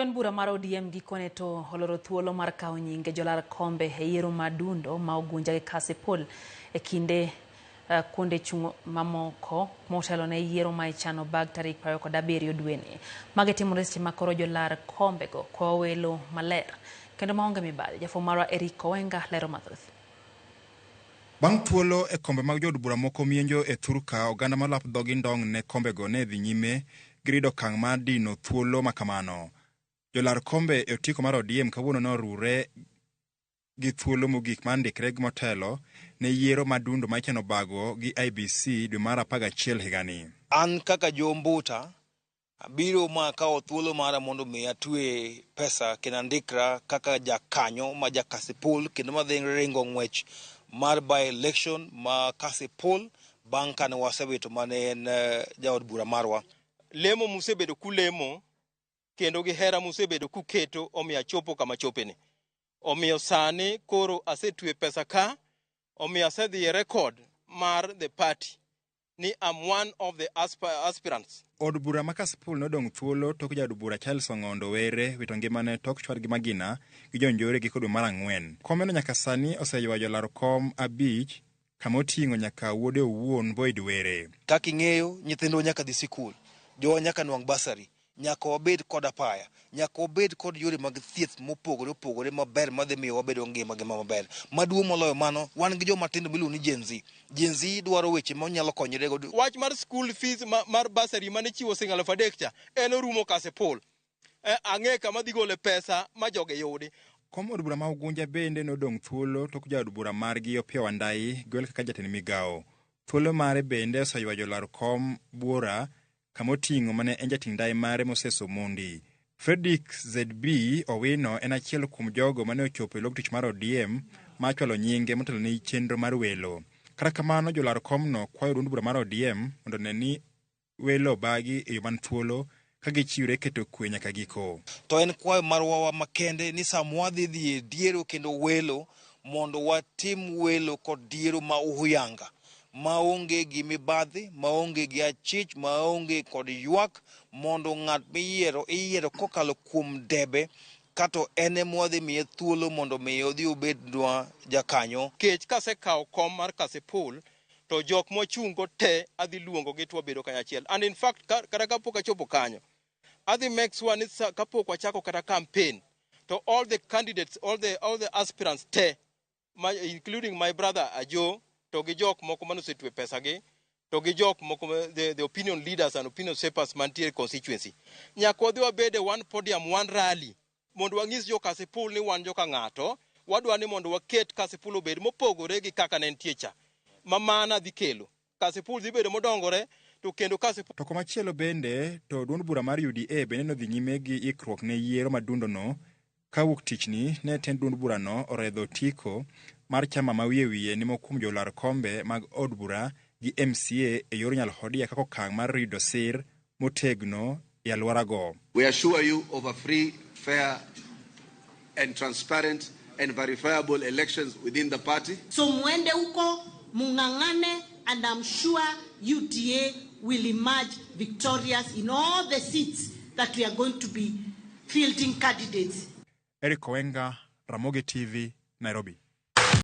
Duond bura mar ODM gikone to oloro thuolo mar kawo nyinge jolar kombe e yiero ma dundo ma Ugunja gi Kasipul e kinde kuonde chung' mamoko motelo ne yiero ma ichano bag tarik 27 dweni. Magi timore seche ma koro jolar kombego kowo welo maler kendo maonge mibadhi. Jafwambo marwa Eric Owenga lero mathoth. Bang' thuolo e kombe mag jood bura moko mienjo e thurka, oganda malap dhogi ndong' ne kombego ne dhi nyime gi rido okang' mar dino thuolo ma kamano. Jolar kombe e otiko mar ODM kawuono ne orure gi thuolo mogik mar ndikre motelo ne yiero ma dundo ma ichano bago gi IEBC dwe mar 11 higani. An kaka Jo Mbuta abiro ma akawo thuolo mara mondo mi atwe pesa kendo andikra kaka jakanyo ma ja Kasipul kendo madhi ringo ng'wech mar by election ma Kasipul bang' kane wasewito mane en jaod bura marwa. Lemo musebedo kulemo kendo gi hera musebedo kuketo omiyo achopo kama chopeni. Omiyo sani koro asetwe pesa ka, omiyo asedhi e record mar the party ni I'm one of the aspirants. Od bura ma Kasipul nodong' thuolo tok jaod bura Charles Ong'ondo Were wito ngimane tok chwad gi magina gi jonjore giko dwe mar ang'wen. Komeno nyaka sani oseywayo jolar kom 5 kama oting'o nyaka wuode owuon Boyd Were. Kaka ing'eyo, nyithindwa nyaka dhi sikul, jowa nyaka nwang' bursary, nyaka wabed kod apaya, nyaka wabed kod yore mag thieth mopogore opogore maber madhi miyo wabedo ngima ngima maber. Maduong' moloyo mano, wan gi joma tindo miluongo ni Gen Z. Gen Z dwaro weche ma onyalo konyore godo. Wach mar school fees mar bursary mane chiwo siling 3,000 cha en orumo Kasipul. Ang'e kama dhi gole pesa ma jogi yudi. Kom od bura ma Ugunja bende nodong' thuolo tok jaod bura margi Opiyo Wandayi gwel kaka jatend migawo. Thuolo mare bende oseywayo jolar kom buora kama oting'o mane en jating' ndai mare Moses Omondi. Fredrick ZB Owino en achiel kuom jogo mane ochopo e log tich mar ODM mar chwalo nyinge motelo ne chenro mar welo. Kata kamano jolar komno kwayo duond bura mar ODM mondo one ni welo obagi e yo man thuolo ka gichiwre keto kwe nyaka giko. To en kwayo marwa makende ni sama wadhi dhi e diero kendo welo mondo watim welo kod diero ma uhuyanga, maonge gi mibadhi, maonge gi achich, maonge kod ywak, mondo ng'at miyiero iyiero kokalo kuom debe kato en ema wadhi miye thuolo mondo mi odhi obednwa jakanyo. Kech kasekawo kom mar Kasipul to jok mwachung' go te adhi luongo gi to wabedo kanyachiel. And in fact kata kapok achopo kanyo adhi make sure ni kapok wachako kata campaign to all the candidates, all the aspirants te, including my brother Ajo, to gi jok moko mane osetwe pesa gi, to gi jok moko the opinion leaders and opinion shapers mantie constituency. Nyaka wadhi wabed e one podium, one rally, mondo wang'is jo Kasipul ni wan joka ng'ato, wadwa ni mondo waket Kasipul obed mopogore gi kaka ne nitie cha. Ma mana dhi kelo. Kasipul dhi bedo modongore, to kendo Kasipul... To komachielo bende, to duond bura mar UDA bende nodhi nyime gi ikruok ne yiero madundono kawuok tichni ne tend duond burano oredho otiko mar chama ma wiye wiye ni moko kuom jolar kombe mag od bura gi MCA e yor nyalhodia kaka okang' mar yudo sir motegno e alworago. We assure you of a free, fair and transparent and verifiable elections within the party. So muende huko mung'ang'ane, and I'm sure UDA will emerge victorious in all the seats that we are going to be fielding candidates. Eric Owenga, Ramogi TV, Nairobi.